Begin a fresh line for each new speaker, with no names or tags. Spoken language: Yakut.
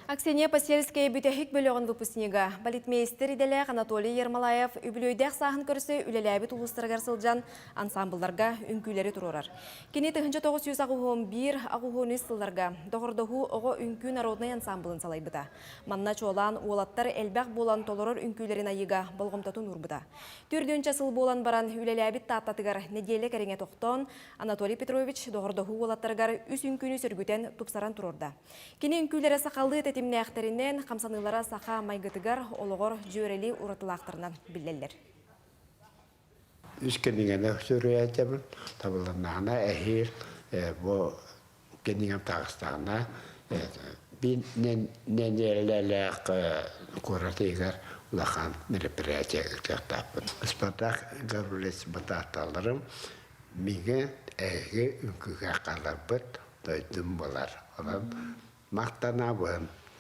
Аксения Посельская бүтэһик бөлөҕүн выпускнига, балетмейстер идэлээх Анатолий Ермолаев үбүлүөйдээх сааһын көрсө үлэлээбит улуустарыгар сылдьан ансаамбылларга үҥкүүлэри туруорар. Кини 1981 83 сылларга Доҕордоһуу оҕо үҥкүү народнай ансаамбылын салайбыта. Манна чуолаан уолаттар элбэх буолан толорор үҥкүүлэрин айыыга болҕомтотун уурбута. Төрдүнчэ сыл буолан баран үлэлээбит Тааттатыгар нэдиэлэ кэриҥэ тохтоон, Анатолий Петрович доҕордоһуу уолаттарыгар үс үҥкүүнү сөргүтэн тупсаран туруорда. Кини үҥкүүлэрэ сахалыы тэтимнээхтэринэн, хамсаныылара саха майгытыгар, олоҕор дьүөрэлии уратылаахтарынан биллэллэр.
Үс кинигэни суруйааччыбын, табылыннаҕына эһиил бу кинигэм таҕыстаҕына биир нэдиэлэлээх куорат иһигэр улахан мероприятие ыытыахтаахпын. Спартак Гаврильевич батааталарым миигин эһиги үҥкүүгэ хаалларбыт дойдум буолар. Онон махтанабын.